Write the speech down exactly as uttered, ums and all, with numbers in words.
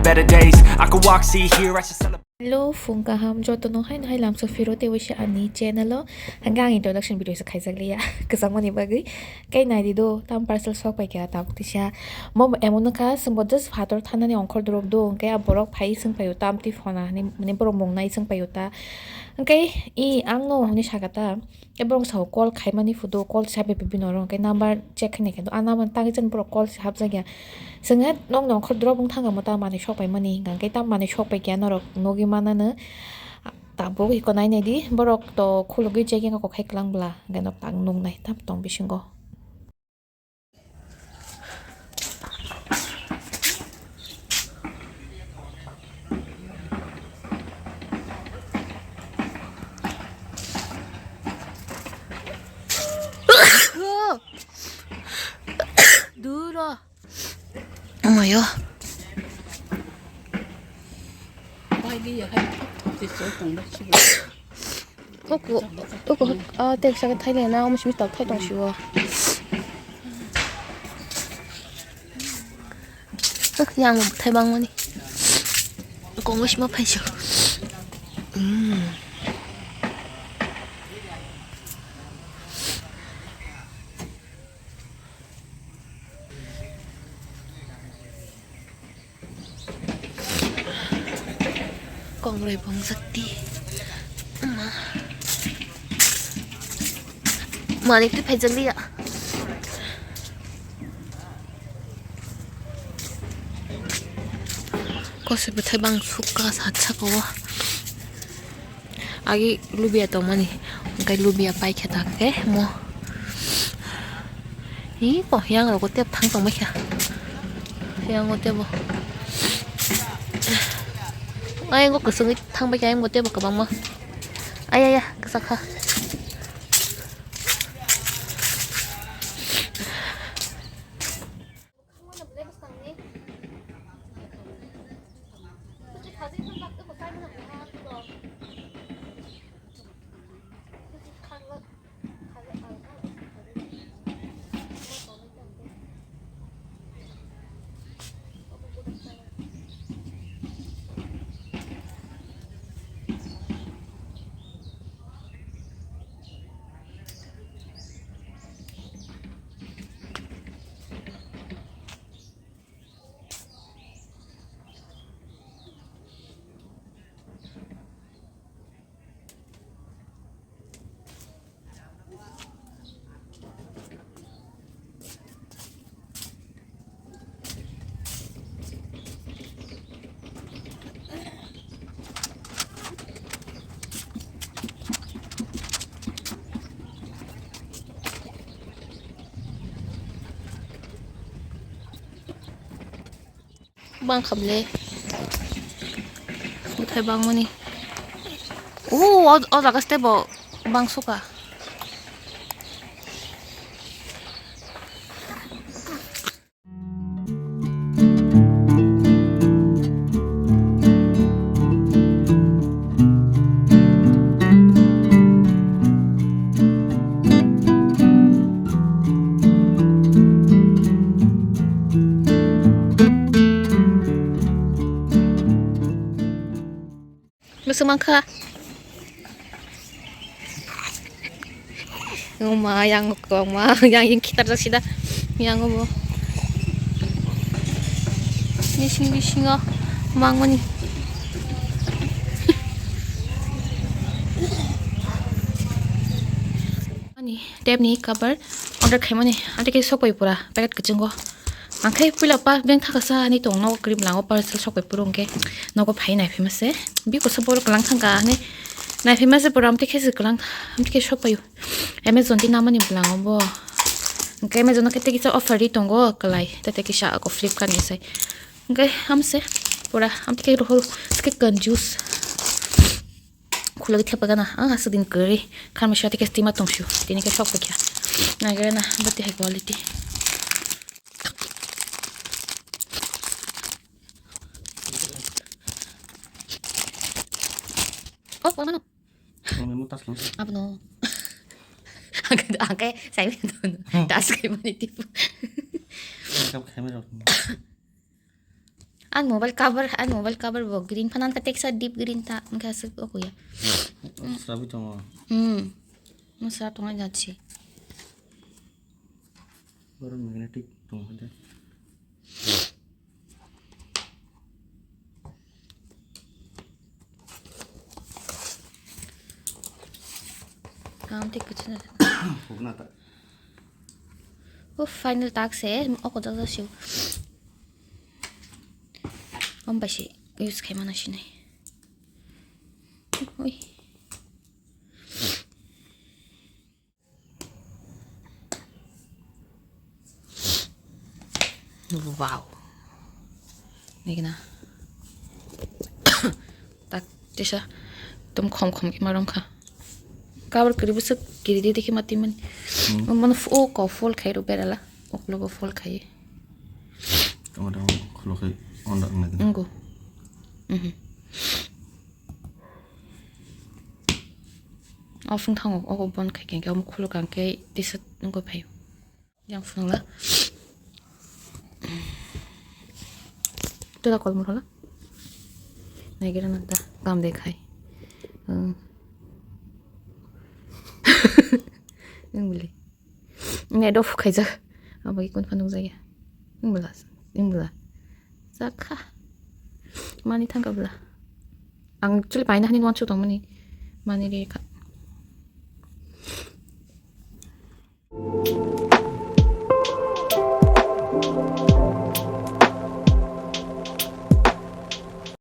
Better days, I could walk, see, hear, I should celebrate. Hello, phung kaham joto no hai hai lamsa phiro te waisa ani channel o. Hangga ang introduction video se khaijak liya. Kwchangmani bagwi. Kai nai di do, tam parcel sok pai kha tabuk tisa. Mo emo no kha, sumbo just phator thanani ongkhor drop do, hwnkhe a borok phai swng paio, tam twi phona hwnwi, mane borok mung nai swng paio ta. Hwnkhe i ang no hwnwi sakha ta. Khe borok sao call khaimani phudo, call se habai bini oro hwnkhe number check khainai khe do, a number tangwi chani borok call se hapjakya. Chwng he nokni ongkhor drop wng thangkha mo ta manwi sok paimani, hwnkhe ta manwi sok paikha norok nugwi manano. Tabuk iko nai nai di, borok to khulugwi checking kok khai kwlang bwla, hwnkhe nok tak nuknai tam tong bisingo. Duro. Omayo. Bai di ya hai. Tisa tong da chibo. Oko, oko, ah, tek sa thai le na, omo simi tak thai tong sibo. Ah, yang thai bang mani. Kongo sima phai siyo. Hmm. Kongroi bongjak di. Ma. Malik tu phaijak liya. Kose bwthai bang sukha sat saka o. Agi lubia tongmani, hwnkhe lubia paikha ta khe mo. Hi po, yang rogo tep thang tongbaikha. Yang o tebo. Ai, ngo kwchwngwi thangbaikha, yang o tebo kwbangma. Ai, ai, ai, kwchakha. Bang kha bwle. Bwthai bangmani. O, o, o jaga se tebo bang suka. Bwswk mankha? Oma yang kwbangma yang yang khitarjak sida yang obo. Bising bisingo mangmani. Ani tap ni cover order khaimani, amtwi khe sokbai pura packet kwchwngo. Ang khe puila pa beng thakasa ni tong nogo cream lango parcel sokbai pura hwnkhe nogo phai naiphima se. Biko se borok kwlang thangka hwnwi naiphima se pura amtwi khe se kwlang amtwi khe sokbaio. Amazon twi namani bwlango bo. Hwnkhe Amazon o khe tei kisa offer ri tongo kwlai, tei tei kisa ako Flipkart ni sai. Hwnkhe hamse pura amtwi khe rohor khe confuse. Khulogwi thepa gana, ang aswk din kwrwi kharmai sati khe stima tongsu, tini khe sok paikha. Nagirana bati hai quality. Oh, wala no. Wala no tas lang. Apa no? Angke, angke, saya minta no. Hmm. Tas kayak mana tipu? Angke kayak mana? Ang mobile cover, ang mobile cover bo green phanan ka teksa deep green ta, wngkha aswk o kuya. Srabi tongo. Hmm. Mo srap tongo jat si. Boro magnetic tongo de. Ang tik kichna. Hukna ta. O final tak se, o ko da da siu. Om ba si use khai mana si nai. Ui. Wow. Nigna. Tak tisa. Tum khom khom khe ma rong kha. Cover kiri bwswk kiri di dekhi mati mani. Hmm. Mano f-, o ko fold khai ro berala. Oklo go fold khai. Tama tama kholo khai onda ngai. Ngo. Mhm. Ofung thango, ogo bon khai khe, omo khuluk ang khe tisa nungui phaio. Yang phunukla. Tula kolmor hola. Naigira nanta, kam de khai. Hmm. Nung bili. Net off khaijak. Abo ikon pha nukjakya. Nung bela, nung bela. Jakha. Mani thangka bela. Ang chuli paina hani nuan chutong mani. Mani re kha.